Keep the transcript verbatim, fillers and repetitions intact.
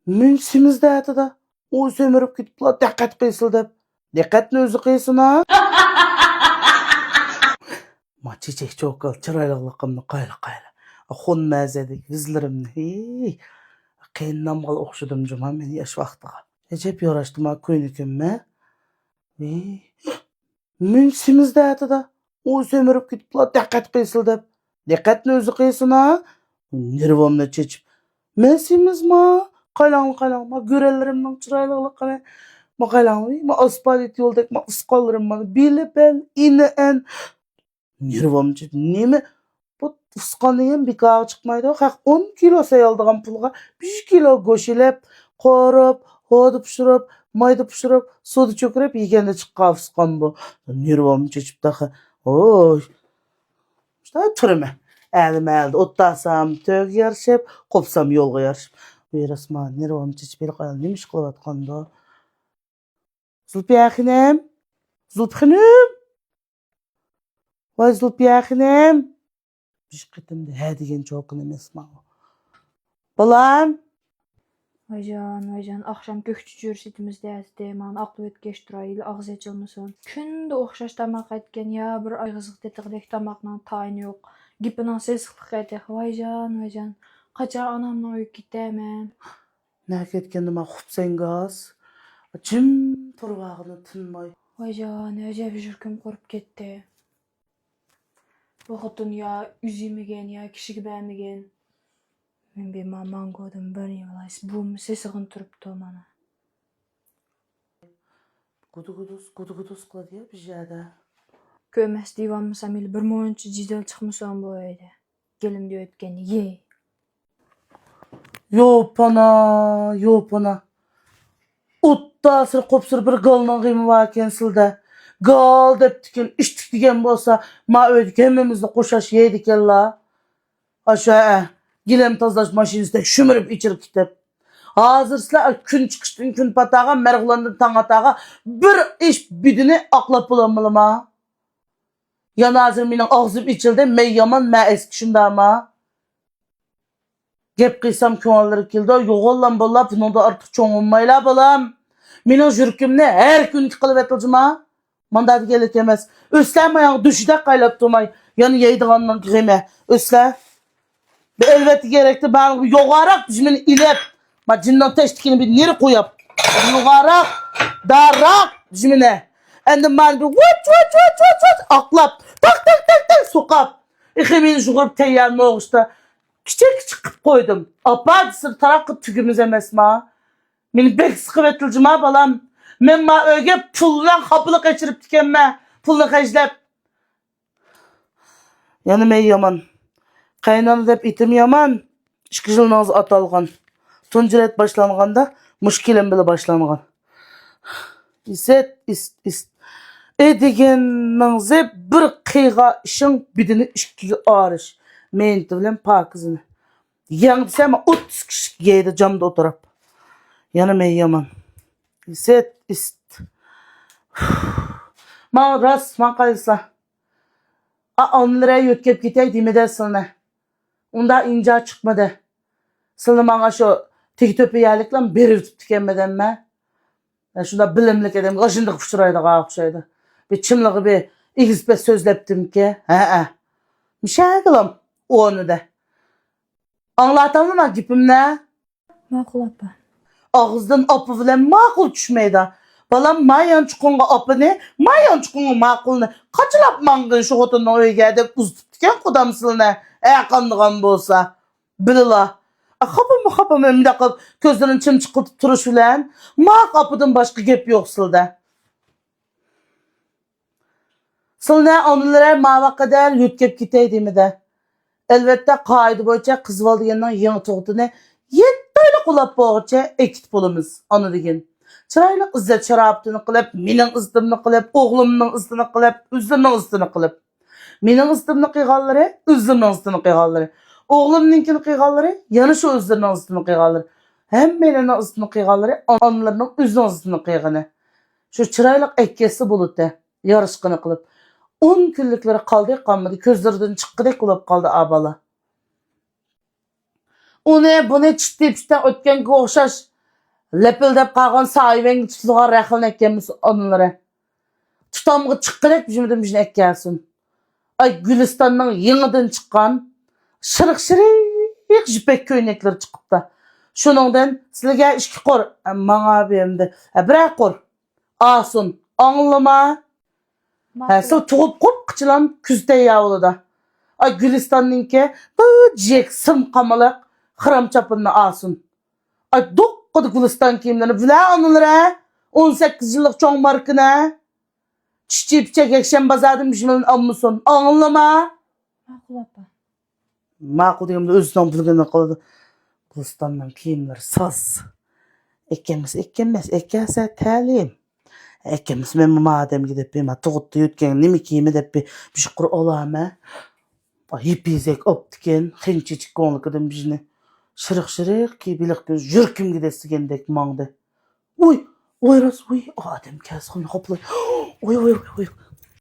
مۇنچە سېمىز دەتىدە، ئۇ سېمىرىپ كېتىپلا، دىققەت قىلسىلا دەپ. دىققەتنى ئۆزى قىلسىنا. ما چېچەك چوكا چىرايلىقلىقىمنى قايلا قايلا. خۇن مەزەدىكى يۈزلىرىمنى، ھېي، قېيىننامغا ئوخشىدىم جۇما مەن ياش ۋاقتىغا. ئەجەب ياراشتىما كۆينىكىممە. ھېي. مۇنچە سېمىز دەتىدە، ئۇ سېمىرىپ كېتىپلا، دىققەت قىلسىلا دەپ. دىققەتنى ئۆزى قىلسىنا. نېرۋامنى چېچىپ، مەن سېمىزما؟ قايلاڭ، قايلاڭ، ما گۆرەللىرىمنىڭ چىرايلىقلىقىنى، ما قايلاڭ، ما ئاسفالت يولدەك ما ئۇسقانلىرىم، مانا بېلى بەل، ئېنى ئەن. نېرۋامنى چېچىپ، نېمە؟ بۇ ئۇسقان دېگەن بىكارغا چىقمايدۇ. خەق ئون كىلو سەي ئالىدىغان پۇلغا بىر كىلو گۆش ئېلىپ، قورۇپ، ھودا پىشۇرۇپ، مايدا پىشۇرۇپ، سۇدا چۆكۈرۈپ يېگەندە چىققان ئۇسقان بۇ. نېرۋامنى چېچىپ تېخى. ھوي. شۇنداق تۇرىمەن. ئەلىم ئەلدە ئوتتاسام تۆگە يارىشىپ، قوپسام يولغا يارىشىپ. ۋىرۇسما نېرۋامنى چېچىپ ھېلىقى ئايال نېمە ئىش قىلىۋاتقاندۇ؟ زۇلپىيە خېنىم! زۇلپى خېنىم! ۋاي زۇلپىيە خېنىم! بىر قېتىمدا ھە دېگەن چوكان ئەمەس ماۋۇ. بالام! ۋايجان، ۋايجان، ئاخشام كۆكچە چۈشۈرۈش ئېتىمىز دەتتى. مانا ئاقلىۋەتكەچ تۇراي، ئېلى ئاغزى ئېچىلمىسۇن. كۈندە ئوخشاش تاماق ئەتكەن، يا بىر ئېغىزغا تېتىغۇدەك تاماقنىڭ تايىنى يوق. گېپىنىڭ سېسىقلىقى تېخى. ۋايجان، ۋايجان، قاچان ئانامنىڭ ئۆيىگە كېتەمەن؟ نەگە كەتكەندە ما خۇپسەڭگاس؟ جىم تۇرۇۋالغىنى تىنماي. ۋايجان، ئەجەب يۈرىكىم قۇرۇپ كەتتى. بۇ خوتۇن يا ئۆزى يېمىگەن، يا كىشىگە بەرمىگەن. مەن بىر ما مانگودىن بىر يېۋىلايسىز، بۇمۇ سېسىغىن تۇرۇپتۇ مانا. گۇدۇگۇدۇس، گۇدۇگۇدۇس قىلىدۇ يا بىر يەردە. كۆرمەس دېيىۋالمىسام، ھېلى بىر مۇنچە جېدەل چىقمىسۇن بۇ ئۆيدە. گېلىمدە ئۆتكەن، يەي. يوپانا، يوپانا. ئوتتاسىر قوپسۇر بىر گالنىڭ غېمى باركەن سىلدە. گال دەپتىكىن، ئىشتىك دېگەن بولسا، ما ئۆيدىكى ھەممىمىزنى قوشاش يەيدىكەنلا. ئاشۇ ھە، گىلەم تازىلاش ماشىنىسىدەك شۈمۈرۈپ ئېچىلىپ كېتىپ. ھازىر سىلەر كۈن چىقىشتىن كۈن پاتارغا، مەرغىلانىدىن تاڭ ئاتارغا بىر ئىش بېدىنى ئاقلاپ بولالمىلىما؟ يەنە ھازىر مېنىڭ ئاغزىم ئېچىلدى، مەن يامان، مەن ئەسكى شۇنداما؟ گەپ قىلسام كۆڭۈللىرى كېلىدۇ، يوغانلام بالىلار بۇنىڭدىن ئارتۇق چوڭ بولمايلا بالام. مېنىڭ يۈرىكىمنى ھەر كۈنكى قىلىۋېتىلجىما؟ ماندا دېگەنلىك ئەمەس. ئۆسلە ماياڭ دۈشىدەك قايلاپ تۇرماي. يەنە يەيدىغاننىڭ غېمى. ئۆسلە. بىر ئەلۋەتتە كېرەكتە بارلىقى يوغانراق دۈشمىنى ئېلىپ، ما جىننىڭ تەشتىكىنى بىر نېرى قويۇپ. يوغانراق، دارراق دۈشمىنى. ئەمدى مانا بىر ۋاچ، ۋاچ، ۋاچ، ۋاچ، ۋاچ ئاقلاپ، تاق، تاق، تاق، تاق سوقاپ. ئېخى مېنى يۇغۇرۇپ تەييارمۇ ئوغۇشتا. كىچىك، كىچىك قىلىپ قويدۇم. ئاپا دېسە تاراققا تۈگىمىز ئەمەسما؟ مېنى بەك سىقىۋېتىلجىما بالام. مەن ما ئۆيگە پۇل بىلەن خاپىلىق ئېچىرىپتىكەنمەن. پۇلنى خەجلەپ. يەنە مەن يامان. قەينانا دەپ ئېتىم يامان. ئىككى يىلنىڭ ئاتالغان. تۇنجى رەت باشلانغاندا مۇشۇ كېلىن بىلەن باشلانغان. ئىسىت، ئىسىت، ئىسىت. ئەي دېگەننىڭزى بىر قىيغا ئىشىڭ بېدىنى ئىككىگە ئايرىش. مېنىتى بىلەن پاكىزىنى. يەڭ دېسەم ئوتتۇز كىشىلىك يەيدۇ جامدا ئولتۇرۇپ. يەنە مەن يامان. ئىسىت، ئىسىت. ماڭا راست، ماڭا قايسا. ئا، ئانىلىرى يۆتكەپ كېتەي دېمىدە سىلنى. ئۇنداق ئىنجا چىقمىدى. سىلنى ماڭا شۇ تېگى تۆپە يەرلىكلەم بېرىۋېتىپتىكەنمىدەممە. شۇنداق بىلىملىك ئادەمگە ئاشۇنداق ئۇچرايدىغان ئوخشايدۇ. بىر چىملىقى بىر ئېگىز پەس سۆزلەپتىمكى. ھەئە. مىشەگىلام ئورنىدا. ئاڭلاتامدىما گېپىمنى؟ ماقۇل ئاپا. ئاغزىدىن ئاپا بىلەن ماقۇل چۈشمەيدۇ. بالام، ما يانچۇقۇڭغا ئاپىنى، ما يانچۇقۇڭغا ماقۇلنى. قاچىلاپ ماڭغىن شۇ خوتۇننىڭ ئۆيىگە دەپ ئۇزىتىپتىكەن قۇدام سىلىنى. ھە، قاندىغان بولسا. بىلىلا. ئا، خاپىمۇ، خاپىمۇ، مۇنداق قىلىپ كۆزلىرىنى چىمچىقلىتىپ تۇرۇش بىلەن، ماق ئاپىدىن باشقا گەپ يوق سىلىدە. سىلىنى ئانىلىرى ماۋاققا دەل يۆتكەپ كېتەي دېمىدە. ئەلۋەتتە، قائىدە بويىچە قىز بالا دېگەننىڭ يېڭى تۇغۇتىنى يەتتە ئايلىق ئۇلاپ بولغۇچە ئەكېتىپ بولىمىز، ئانا دېگەن. چىرايلىق ئىززەت شاراپىتىنى قىلىپ، مېنىڭ ئىززىتىمنى قىلىپ، ئوغلۇمنىڭ ئىززىتىنى قىلىپ، ئۆزلىرىنىڭ ئىززىتىنى قىلىپ. مېنىڭ ئىززىتىمنى قىلغانلىرى ئۆزلىرىنىڭ ئىززىتىنى قىلغانلىرى. ئوغلۇمنىڭكىنى قىلغانلىرى يەنە شۇ ئۆزلىرىنىڭ ئىززىتىنى قىلغانلىرى. ھەممەيلەننىڭ ئىززىتىنى قىلغانلىرى ئانىلىرىنىڭ ئۆزىنىڭ ئىززىتىنى قىلغىنى. شۇ چىرايلىق ئەكەتسە بولىدۇ، ياراشقىنى قىلىپ. ئون كۈنلۈكلىرى قالدى، قالمىدى، كۆزلىرىدىن چىققۇدەك بولۇپ قالدى ئا بالا. ئۇنى، بۇنى چىتى پىتە ئۆتكەنگە ئوخشاش لەپىلدەپ قالغان سايۋەنگە تۇتۇلغان رەخنە ئەكەلمىسۇن ئانىلىرى. تۇتامغا چىققىدەك بىژمىدىن بىژنى ئەكەلسۇن. ئاي، گۈلىستاننىڭ يېڭىدىن چىققان شىرىق-شىرىق يىپەك كۆينەكلىرى چىقىپتا. شۇنىڭدىن سىلىگە ئىككى قۇر، ئە، ماڭا بەردى، ئە، بىرەر قۇر ئاسۇن. ئاڭلىما؟ ھە، سىلى تۇغۇپ قوپقىچىلام كۈزىتەي ياۋۇلىدا. ئاي، گۈلىستاننىڭكى بۇ جىيەك سىم قامىلىق خىرام چاپىنىنى ئاسۇن. ئاي، دوققىدە گۈلىستان كىيىملىرىنى بىلە ئانىلىرى. ئون سەككىز يىللىق چوڭ ماركىنى. چىشى پىچەك يەكشەنبە بازاردىن بىژمىدىن ئالمىسۇن. ئاڭلىما؟ ماقۇل ئاپا. ماقۇل دېگەندە ئۆزىنىڭ بىلگىنىنى قىلىدۇ. گۈلىستاننىڭ كىيىملىرى ساز. ئەكەلمىسە ئەكەلمەس، ئەكەلسە تەلىيىم. ئەكەلمىسە مەن بۇ ئادەمگە دەپ بېرىمەن، تۇغۇتتا يۆتكەن نېمە كىيىمى دەپ بېرىمەن، بىر قۇر ئالامەن. يىپ-يېزەك ئاپتىكەن، خېنچىچىك كۆڭلىكىدىن بىژنى. شىرىق-شىرىق كىيىپ ھېلىقى كۈن يۈرىكىمگە دەسسىگەندەك ماڭدى. ۋوي، ۋوي راست، ۋوي، ئادەم كەلسە خوپلاي. ۋوي، ۋوي، ۋوي، ۋوي.